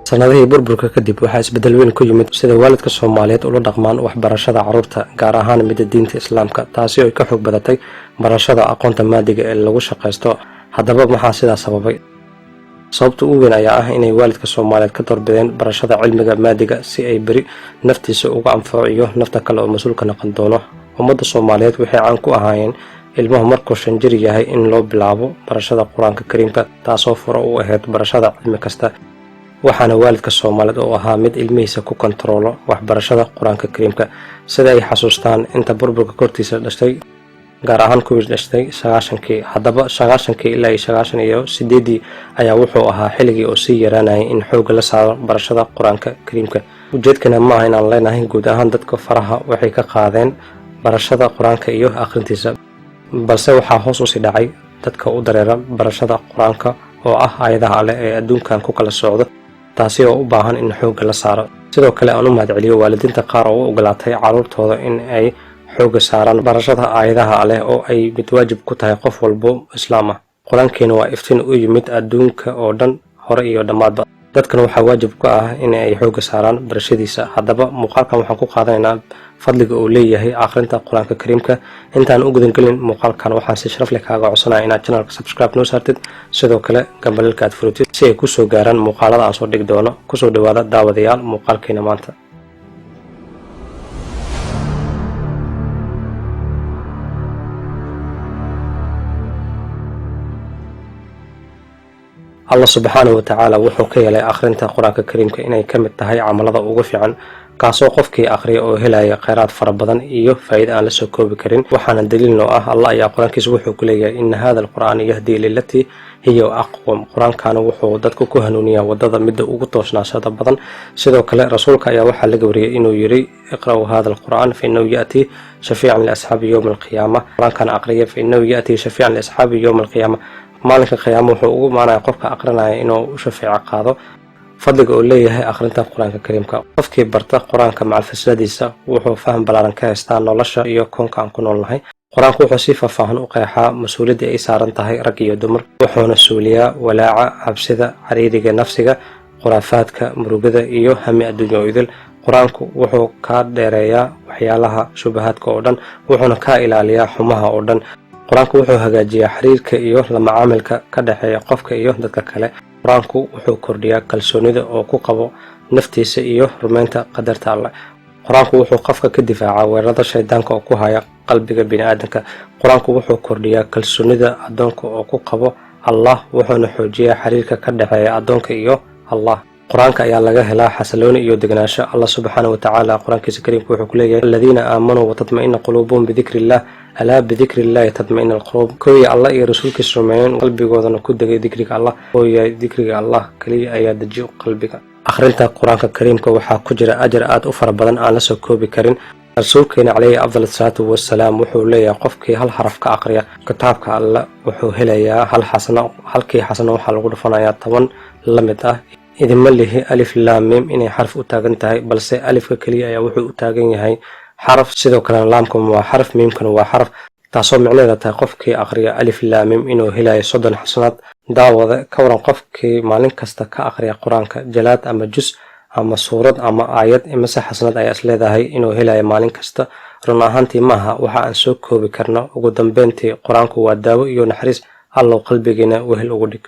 Sannadihii burburka kadib, waxaa isbeddel weyn ku yimid sida waalidka Soomaaliyeed ula dhaqmaan waxbarashada carruurta, gaar ahaan midda diinta Islaamka, taasi oo ka xoog badatay barashada aqoonta maadiga ee lagu shaqaysto. Haddaba, maxaa sidaa sababay? Sababta ugu weyn ayaa ah inay waalidka Soomaaliyeed ka doorbideen barashada cilmiga maadiga si ay beri naftiisa uga anfaco iyo nafta kale oo mas-uulka noqon doono. Ummadda Soomaaliyeed waxay caan ku ahaayeen ilmuhu markuu 5 jir yahay in loo bilaabo barashada Qur-aanka Kariimka, taasoo furo u ahayd barashada cilmi kasta. Waxaana waalidka Soomaaliyeed oo ahaa mid ilmihiisa ku kontaroolo waxbarashada Qur-aanka Kariimka. Sida ay xasuustaan inta burburka kortiisa dhashay, gaar ahaan kuwii dhashtay 90-kii. Haddaba, 90-kii ilaa iyo 98-dii ayaa wuxuu ahaa xilligii oo sii yaraanayay in xoogga la saaro barashada Qur-aanka Kariimka. Ujeedkana ma aha inaan leenahay guud ahaan dadka faraha waxay ka qaadeen barashada Qur-aanka iyo akhrintiisa, balse waxaa hoos usii dhacay dadka u dareera barashada Qur-aanka, oo ah aayadaha Alleh ee adduunkan ku kala socdo, taasi oo u baahan in xoogga la saaro. Sidoo kale, aan u mahadceliyo waalidiinta qaar oo u ogolaatay carruurtooda in ay xoogga saaraan barashada aayadaha Alleh, oo ay mid waajib ku tahay qof walbo Islaam ah. Qur-aankeena waa iftiin u yimid adduunka oo dhan, hore iyo dhammaadba. Dadkan waxaa waajib ku ah in ay xoogga saaraan barashadiisa. Haddaba, muuqaalkan waxaan ku qaadanaynaa fadliga uu leeyahay akhrinta Qur-aanka Kariimka. Intaan u gudangelin muuqaalkan, waxaan si sharaf leh kaaga codsanaya inaad channelka subscribe noo saartid, sidoo kale gambaleelka aad furitid, si ay kusoo gaaraan muuqaalada aan soo dhigi doono. Kusoo dhawaada, daawadayaal, muuqaalkeena maanta. Allah subxaanahu watacaala wuxuu ka yeelay akhrinta Qur-aanka Kariimka inay ka mid tahay camalada ugu fiican, kaasoo qofkii akhriya oo helaya kheyraad fara badan iyo faa'iida aan la soo koobi karin. Waxaana daliil noo ah, Allah ayaa Qur-aankiisa wuxuu ku leeyahay: "Ina hada alqur'aana yahdii lilatii hiya aqwam." Qur-aankana wuxuu dadka ku hanuuniyaa wadada midda ugu toosnaashada badan. Sidoo kale, rasuulka ayaa waxaa laga wariyay inuu yiri: "Iqra'uu hada alqur'aan fa inahu ya'tii shafiican liasxaabi yowma alqiyaama." Qur-aankana aqriya, fa inahu ya'tii shafiican liasxaabi yowma alqiyaama. Maalinka qiyaama wuxuu ugu imaanaya qofka aqrinaya inuu u shafeeco qaado. Fadliga uu leeyahay akhrinta Qur-aanka Kariimka: qofkii barta Qur-aanka macalfasladiisa wuxuu faham ballaaran ka haystaa nolosha iyo koonka aan ku noolnahay. Qur-aanku wuxuu si faahfaahan u qeexaa mas-uuliyadda ay saaran tahay rag iyo dumar, wuxuuna suuliyaa walaaca, cabsida, cariiriga nafsiga, khuraafaadka, murugada iyo hami adduunya oo idil. Qur-aanku wuxuu kaa dheereeyaa waxyaalaha shubahaadka oo dhan, wuxuuna kaa ilaaliyaa xumaha oo dhan. Qur-aanku wuxuu hagaajiyaa xiriirka iyo la macaamilka ka dhexeeya qofka iyo dadka kale. Qur-aanku wuxuu kordhiyaa kalsoonida oo ku qabo naftiisa iyo rumaynta qadarta Alleh. Qur-aanku wuxuu qofka ka difaacaa weerarada shaydaanka oo ku haya qalbiga bini'aadanka. Qur-aanku wuxuu kordhiyaa kalsoonida addoonka oo ku qabo Allah, wuxuuna xoojiyaa xiriirka ka dhexeeya addoonka iyo Allah. Qur-aanka ayaa laga helaa xasilooni iyo degnaansho. Allah subxaana watacaala Qur-aankiisa Kariimka wuxuu ku leeyahay: "Aladiina aamanuu watadma'ina quluubuhum bidikri illah, alaa bidikri illahi tadma'ina alquluub." Kuwii Allah iyo rasuulkiisa rumeeyeen, qalbigoodana ku degay dikriga Allah. Hooyahay, dikriga Allah keliya ayaa dejiyo qalbiga. Akhrinta Qur-aanka Kariimka waxaa ku jira ajar aad u fara badan aan la soo koobi karin. Rasuulkeena caleyhi afdal asalaatu wasalaam wuxuu leeyahay: qofkii hal xaraf ka aqriya kitaabka Alle wuxuu helayaa hal xasano, halkii xasano waxaa lagu dhufanayaa 10 la mid ah. Idinma lihi alif laam miim inay xaraf u taagan tahay, balse alifka keliya ayaa wuxuu u taagan yahay xaraf. Sidoo kalena laamkan waa xaraf, miimkana waa xaraf, taasoo micnaheeda tahay qofkii aqriya alif laam miim inuu helayo 30 xasanaad. Daawada, ka waran qofkii maalin kasta ka aqriya Qur-aanka jalaad ama jus ama suurad ama aayad? Imise xasanaad ayaa is leedahay inuu helayo maalin kasta? Run ahaantii, maaha waxa aan soo koobi karno. Ugu dambeyntii, Qur-aanku waa daawo iyo naxariis. Allow qalbigiina wehel ugu dhig.